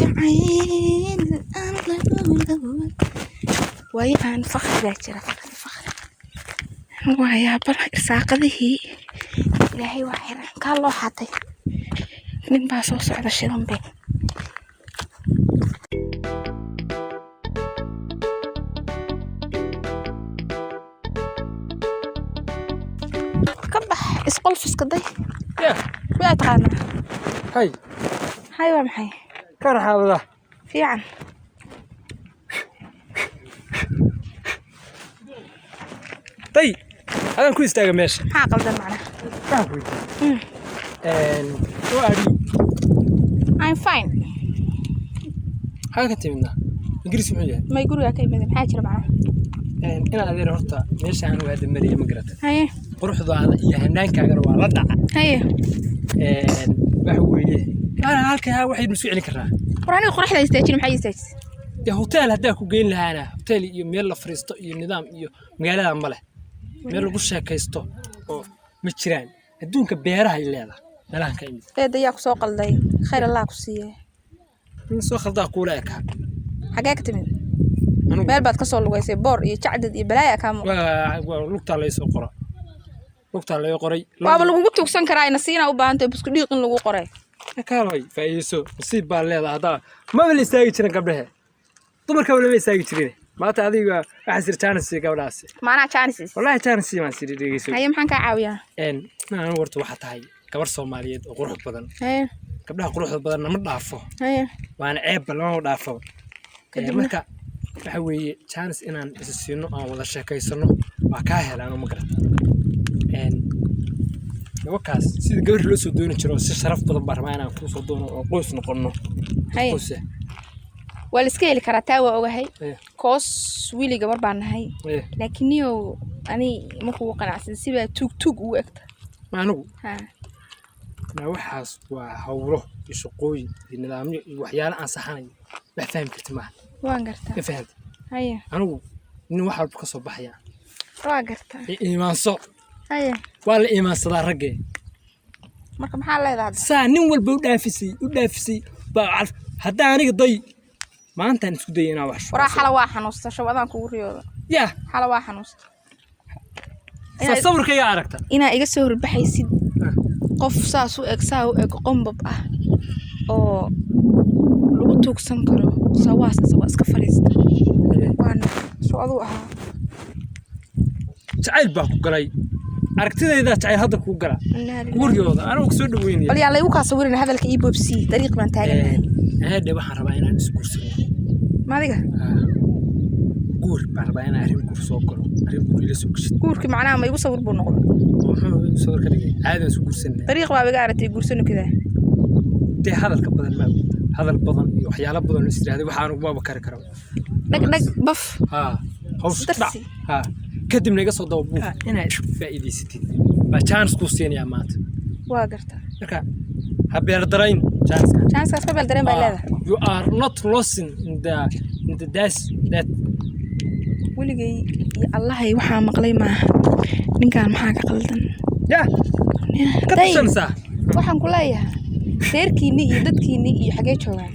Jacayl aan lagu waayahan, faqri baa jira, faqri, faqri. Waa yaabana irsaaqadihii Ilaahay waa xiran kaa loo xatay. Nin baa soo socda shidan be. Ka bax isqolfiska day. Yeah. Miyaa taqaanaa? Hay. Hay, waa maxay? Kar xaalada. Fiican. Tay. Adaan ku istaaga meesha. Maxaa qaldan macnaha? Waxaan ku weydiiyey. How are you? I'm fine. Maxaa ka timidna? Ingiriis muxuu yahay? May, gurigaa ka imid. Maxaa jira macnaha? Inaan adeer horta meesha aan hadda maraya ma garata. Haye. Quruxdaada iyo hanaankaagana waa la dhaca. Haye. Waxa weeye. Ana halkaa waxaynu isu celin karnaa. War, aniga qoraxda istaajin, maxaa istaajisay? Dee hotel haddaa ku geyn lahaana, hotel iyo meel la fariisto iyo nidaam iyo magaalada ma leh. Meel lagu sheekaysto oo ma jiraan. Adduunka beeraha ay leedahay. Meelahan ka imid. Eedda, yaa ku soo qalday? Khayr Allah ku siiye. Nin soo khaldaa kuula ekaa. Xagee ka timid? Anigu Meel baad ka soo lugaysay, boor iyo jacdad iyo balaaya kaa muuqda. Waa lugtaa laga soo qora. Lugtaa laga qoray. Waaba lagugu tuugsan karaa, ina siinaa u baahan tahay busku dhiiq in lagu qoray. Kaalay, faa'iideyso. Nasiib baa leedahay haddaa. Maba la istaagi jirin gabdhahe. Dumarkaba lama istaagi jirin. Maanta adiga waxaa sir chance gabdhahaasi. Maanaa chances? Wallaahi chance baan siri, dhegeyso. Haye, maxaan kaa caawiyaa? Anigu horta waxaa tahay gabar Soomaaliyeed oo qurux badan. Haye. Gabdhaha quruxda badanna ma dhaafo. Haye. Waana ceebba, lama dhaafo. Kadibna? Marka waxa weeye chance inaan isa siino, aan wada sheekaysano, waa kaa helaan, ma garata. Gabakaas sida gabar loo soo dooni jiro si sharaf badan baan rabaa inaan kuu soo doono oo qoys noqono. Haye. Qoys ah. Waa la iska heli karaa, taa waa ogahay. Koos wiili gabar baan nahay. Laakiin niyow, ani ma kugu qanacsan, sibaa tuug tuug ugu egta. Ma anigu? Ha. Na waxaas waa hawlo iyo shaqooyin iyo nidaamyo iyo waxyaalo aan saxanayo. Wax fahmi karti maaha. Waan gartaa. Ma fahamtay? Haye. Anigu nin wax walba ka soo baxaya. Waa gartaa. I iimaanso. Haye. Waa la iimaansadaa raggee. Marka maxaa leedahay hadda? Saa nin walba u dhaafisay, u dhaafisay baa haddaa aniga day maantaan isku dayay inaan wax Waraa, xala waa xanuusta, shabadaan kugu riyooda. Yaa. Xala waa xanuusta. Saa sawirkayga aragta. Inaa iga soo horbaxaysid qof saas u eg, saa u eg, qombab ah oo lagu tuugsan karo, sawaasas waa iska fadhiista, waana soo aduu ahaa. Jacayl baa ku galay, aragtidaydaa jacayl hadda kuu gala, Innaa kugu lillaahi. riyooda anigu kusoo dhaweynaya. Bal yaa laygu kaa sawirin, hadalka ii boobsii, dariiq baan taaganahay. Eedhe, waxaan rabaa inaan isguursano. Maadiga? Guur baan rabaa, inaan arrin guur soo galo, arrin guur ila soo gashid. Guurki macnaha ma igu sawir buu noqday? Oo muxuu igu sawir ka dhigay? Caadi aan isu guursanay. Dariiq baa iga aragtay, guursano kadaa. Dee hadalka badan ma awooda, hadal badan iyo waxyaalo badan oo is yidhaahday waxaan maba kari karo. Dhag dhag baf. Haa, hawsha dhac. Darsi. Haa, kadibna iga soo daba buuf inaad isku faa'iidaysatid baa chance kuu siinayaa maanta. Waa gartaa. Marka ha beerdarayn chance. Chanceskaas ka beel dareen baa leedahay. You are not losing in the days that Weligay iyo Allahay waxaa maqlay maaha, ninkan maxaa ka qaldan? Yeah, ka Day, tashanaysaa. Waxaan ku leeyahay, reerkiinni iyo dadkiinni iyo xagee joogaan?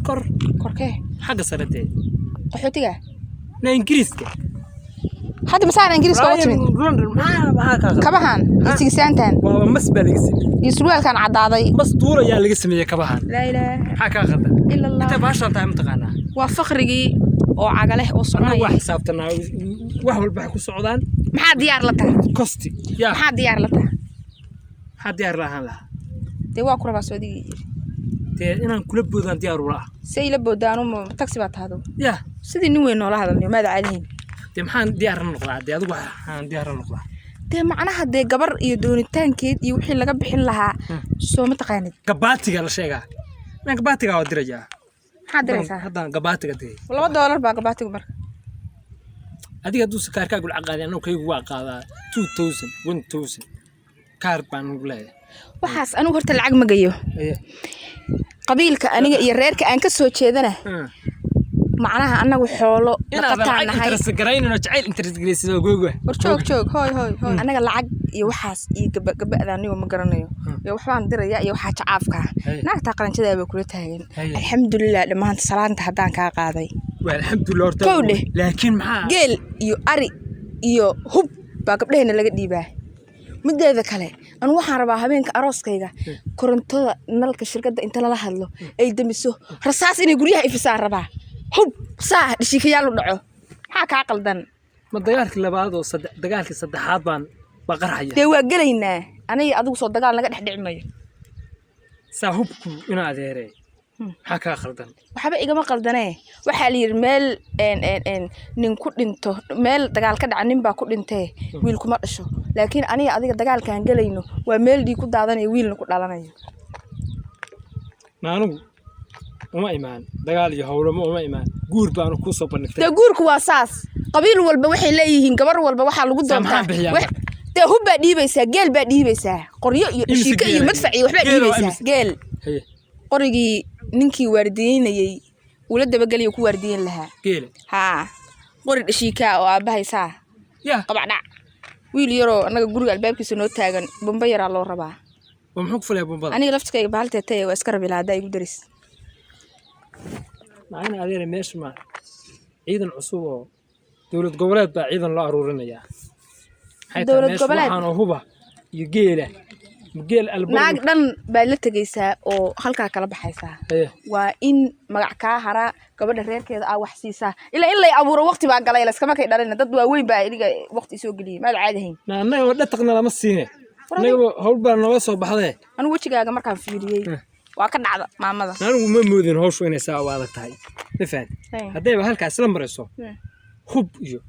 Kor. Korkee? Xagga sare dee. Qaxootiga? Na Ingiriiska. Hadda masaan Ingiriiska uga timid? London, maxaa kaa qaldan? Kabahan iyo sigisaantan? Waaba mas baa laga sameeyey. Iyo surwaalkan caddaaday. Mas duulayaa laga sameeyey kabahan. Laa ilaaha Maxaa kaa qaldan? ila Allah. Intee baashaan tahay mataqaanaa? Waa faqrigii oo cagaleh oo Annagu soconaya. waa xisaabtanaa, wax walba waxay ku socdaan. Maxaa diyaar la tahay? Costi yaa. Maxaa diyaar la tahay? Maxaa diyaar la ahaan lahaa? Dee waa ku rabaa, soo adigii yiri. Dee inaan kula boodaan diyaar ula ah. Se ila boodaanu, taxi baa tahado. Yaa. Sidii nin weyn noola hadalniyo, maada caadihin. Dee maxaan diyaar la noqdaa? Dee adigu waxaan diyaar la noqdaa? Dee macnaha, dee gabar iyo doonitaankeed iyo wixii laga bixin lahaa, soo ma taqaanid? Gabaatiga la sheegaa, inaan gabaatiga waa dirayaa. Maxaad diraysaa? Haddaan gabaatiga diray. $2 baa gabaatigu marka. Adiga hadduu kaarkaagu lacag qaaday, annagu kaygu waa qaadaa 2000, 1000 kaar baan ugu leeyahay. Waxaas anigu horta lacag ma geeyo. Aye. Qabiilka aniga iyo reerka aan ka soo jeedana, macnaha annagu xoolo inaadan dhaqataan lacag nahay. interest garaynin oo jacayl interest garaysid oo googa. War joog, joog, hooy, hooy, hooy, annaga lacag Iyo waxaas iyo gabagaba'da anigo ma garanayo. Iyo waxbaan diraya iyo waxaa jacaafka. Naagtaa qalanjadaa baa kula taagan. Alxamdulilah, dhammaanta salaanta haddaan kaa qaaday. Waa alxamdulilah horta. Kow dheh. Laakiin maxaa? Geel iyo ari iyo hub baa gabdhaheena laga dhiibaa. Mideeda kale, anu waxaan rabaa habeenka arooskayga korontada nalka shirkadda inta lala hadlo ay damiso, rasaas inay guryaha ifisaan rabaa, hub saa dhashiikayaal u dhaco. Maxaa kaa qaldan? Ma dagaalkii labaad oo saddex, dagaalkii saddexaad baan baa qarxaya. Dee waa gelaynaa aniga adigu, soo dagaal naga dhex dhici mayo. Saa hubku ina adeeree, maxaa kaa qaldan? Waxba igama qaldanee. Waxaa la yidhi meel een nin ku dhinto, meel dagaal ka dhaca nin baa ku dhintee, wiil kuma dhasho. Laakiin aniga adiga dagaalkaan gelayno waa meel dhiig ku daadanayo, wiilna ku dhalanayo. Ma anigu uma imaan dagaal iyo howlamo, uma imaan guur baanu kuu soo bandhigtay. Dee guurku waa saas. Qabiil walba waxay leeyihiin gabar walba waxaa lagu Saa maxaan doontaa. bixiyaa? Dee hub baa dhiibaysaa, geel baa dhiibaysaa, qoryo iyo Imise dhashiiko iyo geel? madfac iyo waxbaa Geel waa dhiibaysaa. imise? Geel. Haye. Qorigii ninkii waardiyeynayey uu la dabagelayo ku waardiyen lahaa. Geele? Haa, qori dhashiikaa oo aabbahay saa Ya. qabacdhac. Wiil yaroo annaga guriga albaabkiisa noo taagan bumbo yaraa loo rabaa. Waa muxuu ku falayaa bumbada? Aniga laftikayga bahalteetay waa iska rabi lahaa haddaa igu daris. Macana adeere, meesha ma ciidan cusub oo dowlad goboleed baa ciidan loo aruurinayaa? Maxay tahay Dowlad meesha? goboleed? Waxaan oo huba iyo geela, ma geel albo? Naag dhan baad la tegaysaa oo halkaa kala baxaysaa. Haye. Waa in magac kaa haraa, gabadha reerkeeda aa wax siisaa. Ilaa in lay abuuro waqti baa galay, laskama kay dhalina. Dad waaweyn baa iniga waqti isoo geliyey, maad caadi ahayn. Ma annaga dhataqna lama siine, annaga hawl baa nooga soo baxdee. Anigu wejigaaga markaan fiiriyey waa ka dhacda maamada. Anigu ma moodin hawshu inay saa u adag tahay, ma fahanti? Haye. Haddayba halkaa isla marayso, hub iyo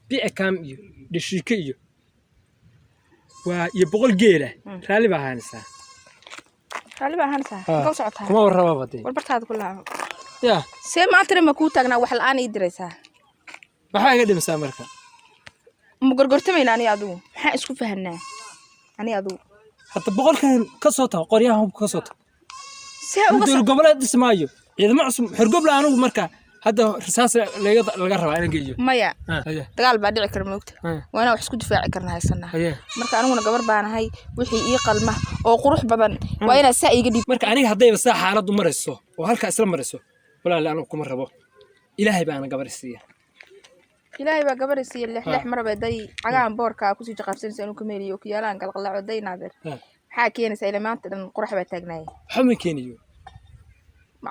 bicikam iyo dhashiike iyo waa iyo 100 geela, raalli baa ahaanaysaa. Raalli baa ahaanaysaa. Ka socotaa. Kuma warrababa dee. Warbartaada ku laabo. Ya. See maantana ma kuu taagnaa wax la-aan ii diraysaa? Maxaa iga dhimisaa marka? Ma gorgortamayna aniga adigu? Maxaan isku fahanaa aniga adigu? Hadda 100-kan ka soo tago, qoryaha hubka ka soo tago. See uga Dowlad goboleed dhisi maayo, ciidamo cusub xorgobla. Anigu marka hadda rasaas laga rabaa inaan geeyo. Maya. Haye. Dagaal baa dhici kara, moogta. Waa inaan wax isku difaaci karna haysanaa. Haye. Marka aniguna gabar baanahay, wixii ii qalma oo qurux badan waa inaad saa iiga dhiib. Marka aniga haddayba saa xaaladdu marayso oo halkaa isla marayso, walaali, anigu kuma rabo. Ilaahay baana gabar siiya. Ilaahay baa gabar siiya. Lex lex maraba day cagahan boorka kusii jaqaabsanaysa inuu ka meeliyo okiyaalaan galqalaaco day naadir. Maxaa keenaysaa? Ila maanta dhan qurax baa taagnaaya. Waxba ma keeniyo.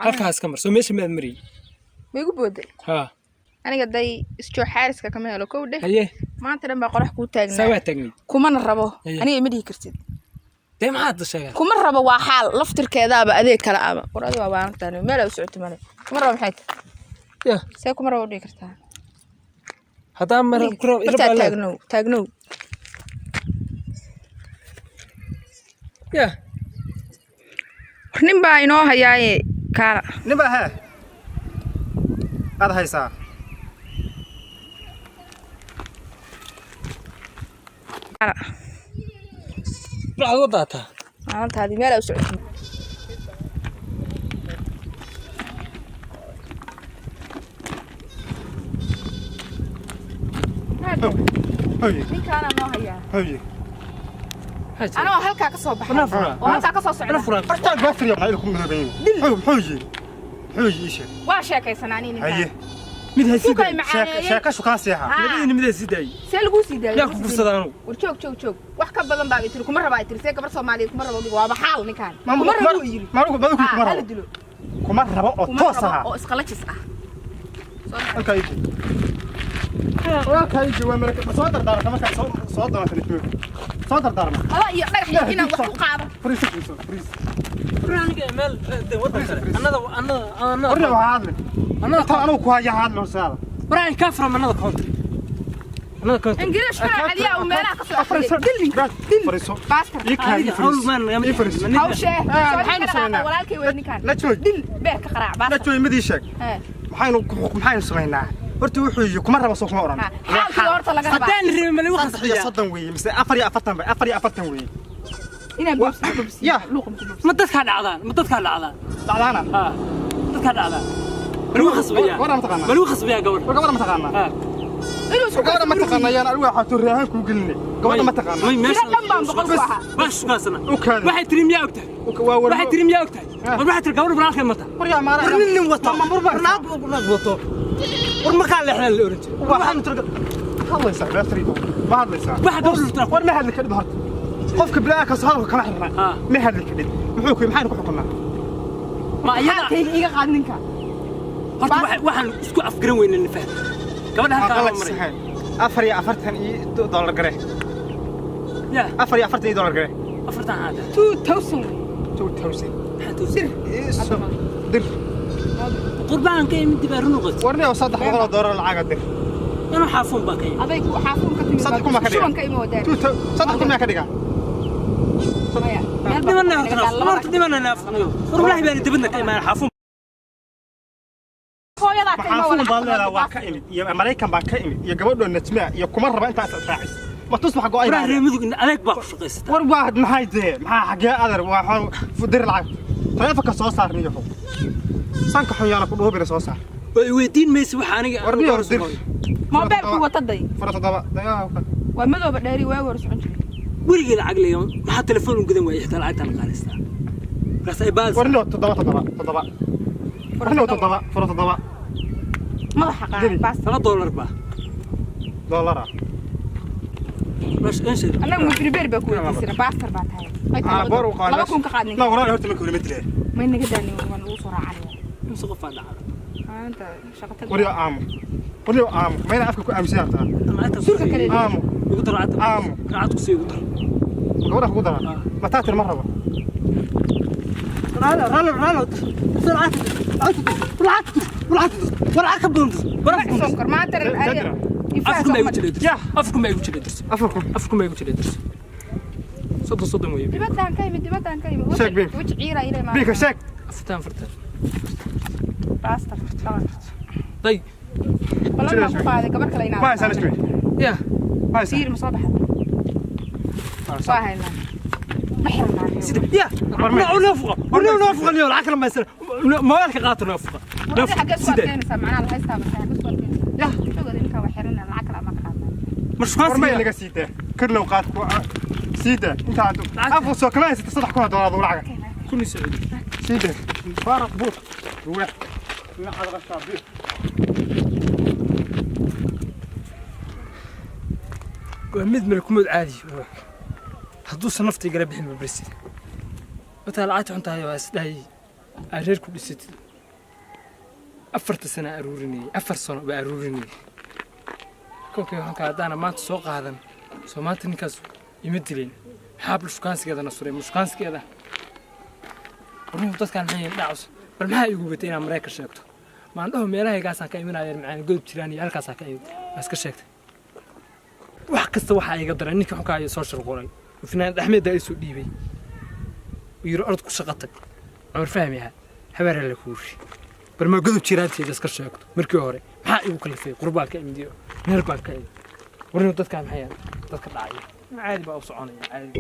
Halkaa iska marso, meesha maad mariyey. Ma igu booday? Haa. Aniga day isjoo xaariska kama helo, kow dheh. Haye. Maanta dhan baa qorax kuu Saa taagnaa. waa taagnay. Kumana rabo. Haye. Aniga ima dhihi kartid. Dee maxaad sheegaa? Kuma rabo waa xaal laftirkeedaaba adeeg kale aba. War adi waa waalantaan, meel aa u socota male. Kuma rabo maxay tahay? Ya. See kuma rabo u dhihi kartaa? Haddaan mar ku rabo. Bartaa taagnow, taagnow. Ya. War nin baa inoo hayaaye, kaala. Nin baa hee aad haysaa? Kaala. Maxaad wadaataa? Maalintaadii meel aa u socota. Hoye. Ninkaanaa noo hayaa. Hoye. Anoo halkaa ka soo baxay Mana furan. oo halkaa ka soo socda. Mana furan. Horta baafiriya maxay ku midoobayn? Muxuu yiri? Muxuu yiri? Ii sheeg. Waa sheekaysanaa anii ninkaan. Haye. Mid ha sii Sukay daayey. macaaneeyey. Sheeka shukaan seexa. Haa. Labadiina mid ha sii daayey. See laguu sii daayey? Yaa ku gursada anugu? War joog, joog, joog. Wax ka badan baa tiri kuma raba ay tiri. See gabar Soomaaliyeed kuma rabo dhigo? Waaba xaal ninkaan. Kuma rabo uu yiri. Marugu marugu. Haa, Kuma hala rabo. dilo. Kuma rabo oo Kuma toos rabo aha. oo isqalajis ah. Soo naxariis. Halkaa ii joog. Halkaa ii joog, waa marka soo dardaaranta, markaa soo doonata nifmo. Soo dardaarma. Aba iyo dhagax iyo inaan wax ku qaado. Fariiso, fariiso, fariiso. Aniga meel wadan kale annada annada annada. Horna waxaa hadle. Annada. Tan anigu ku haya hadle horsaada. Where I come from, another country, another country. Ingiriis kana cadiyaa uu meelaha ka soo Fariiso. akhriyay. Dil ninka. Fariiso. Bastard. Ii kaadi. Aniga hawl maan nagama. Ii fariiso. Hawshee. Ah, Soo maxaynu ninka samaynaa? walaalkay wey ninkaan. La joog. Dil beer ka qaraac La bastard. joog, mid ii sheeg. Hee. Maxaynu samaynaa? Horta wuxuu yiri kuma rabo, soo kuma oran. Ha, xaalkii horta laga rabaa. Haddaan rabin ma lagu Saddex iyo khasbiyaa? soddon weeye mise 44 ba? 44 weeye. Inaan bobsi bobsi. Ya. Luuqan ku bobsi. Ma dadkaa dhacdaan? Ma dadkaa dhacdaan? Dhacdaana. Ha, dadkaa dhacdaan, ma lagu khasbiyaa? Gabadha ma taqaanaa? Ma lagu khasbiyaa gabadh? War gabadha ma taqaanaa? Ha. Inuu isku Gabadha ma taqaanayaan anigu waxaa tuuri ahaan kuu gelinay. Gabadha ma taqaanaa. May meesha Tiro dhan baan boqol ku ahaa. Baa shukaasana. U kaadi. Waxay tiri miyaa ogtahay? Waa war. Waxay tiri miyaa ogtahay? War waxay tiri gabadha walaalkay mata. War yaa maara. War nin nin wato. Ma murba. War naag wato. War makaa leexdaa la oran jiray. Waxaan tiri hadlaysaa beesri. Ma hadlaysaa. Waxa gabadha tira. War ma hadli kadib horta. Qofka bilaa ka soo hadalka kama xirna. Ma hadli kadib. Muxuu ku maxaan ku xukunaa? Ma iyada Xaalkayga iga qaad ninka. Horta waxaan isku afgaran weynaa nifah. Gabadha halkaa Aqal loo maray. 44 iyo dollar gare. Yaa 44 iyo dollar gare. 40 caada. 2000. 2000. Maxaa toosin? Dir. Qurbaan ka imid baa run noqotay. Warni oo 300 dollar lacag dir. Inuu xaafuun baa ka yimid. Aday ku xaafuun ka timid. 3,000 baa ka dhiga. Shuban ka imo wadaan. 3,000 maa ka dhigaa. Maya. Dhimanna horta naaf. Horta dhimanna naaf. War wallaahi baan dibadna ka imaan xaafuun. Hooyadaa ka imo. Maxaafuun baan leedahay waa ka imid iyo Maraykan baan ka imid iyo gabadhoo Najmaa iyo kuma raba intaas raacis. Ma tus waxa go'ay. Waraah reer mudug adeeg baa ku shaqaysata. War waa maxay dee? Maxaa xagee adar waa xon dir lacag. Taleefanka soo saar niyo. Sanka xun yaana ku dhuubina soo saar. Way weydiin maysa waxa aniga. War niyo dir. Moobeelku wataday. 47 dagaa. Waa madooba dheeri waagi hore socon jiray. Weligii lacag leeyo maxaa telefoon u gadan waayay xitaa lacagtaan qaalistaa. Markaas ay baas. War niyo 7 7 7. War niyo 7 4 7. Madaxa qaad baas. $2 baa. Dollar. Meesha in sheeg. Annagu mudribeer baa ku weydiisana baastar baa tahay. Ah boor u qaad. 2,000 ka qaad ninka. La waraa horta markii hore ma dilay. May naga daalin waan ugu soo raacanaya. Imse qof baa dhacda. Maanta shaqo tag. War niyo aamu. War niyo aamu. Mayna afka ku aaminsan yartaa. Surka kale. Aamu. Igu dar lacagta. Aamu. Lacag ku sii igu dar. Gabadha kugu dara. Ma taatir ma rabo. Raala raala raala. Lacagta lacagta lacagta lacag ka badan. War Sonkor maanta afku ma igu jiray. Ya. Afku ma igu jiray dirso. 4,000. Afku ma igu jiray dirso. 30 weeye. Dibadaan ka imid dibadaan ka imid. Sheeg biin. Waj ciira ilaa maanta. Biinka sheeg. 40. Baastar. Day. Balan baan ku qaaday gabar kale inaad. Ma haysaa Najmi. Ya. Ma haysaa. Siir ma soo baxday. Waa haynaa. Ma xirnaa. Sida ya. Naafuqa. Naafuqa niyo lacag kale ma haysan. Moobilka qaato naafuqa. Naafuqa. Xagee isku adkeynaysaa macnaha la haystaa marka xagee isku adkeynaysaa. Ya. Joogada ninka waa xiranaa lacag kale ama ka qaadnaa. Mashquul. War ma laga siitaa. Kirlow qaad ku siitaa inta aad afur soo kama haysata 3,000 dollar lacag. Kun Sacuudi. Siitaa. Faaraq buur. Ruux. Lacag qashaa biir. Waa mid malkumood caadi. Hadduusan nafta igala bixin babrisi. Wataa lacagta xuntahay waa isdhahay aad reer ku dhisatid. 4 sano aruurinayay 4 sano baa aruurinayay. Kolkay waxaan ka haddaana maanta soo qaadan soo maanta ninkaas ima dileen. Maxaa bal shukaansigeedana suray mushukaansigeeda. Warnuhu dadkaan maxay yihiin dhacus. Bal maxaa igu watay inaan Maraykan sheegto. Maandhaho meelahaygaasaan ka imanaya macaan godob jiraan iyo halkaasaan ka imid. Waa iska sheegtay. Wax kasta waxaa iga daran ninka xunka ayaa soo shirqoray. Finaanad Axmed ay soo dhiibay. Yiri orod ku shaqo tag. Cumar fahmi ahaa. Habeer la kuushi. Bal ma godob jiraanteeda iska sheegto. Markii hore maxaa igu kalifay qurbaan ka imid iyo meel baan ka imid. Warnu dadkaan maxay dadka dhacaya. Caadi baa u soconaya caadi.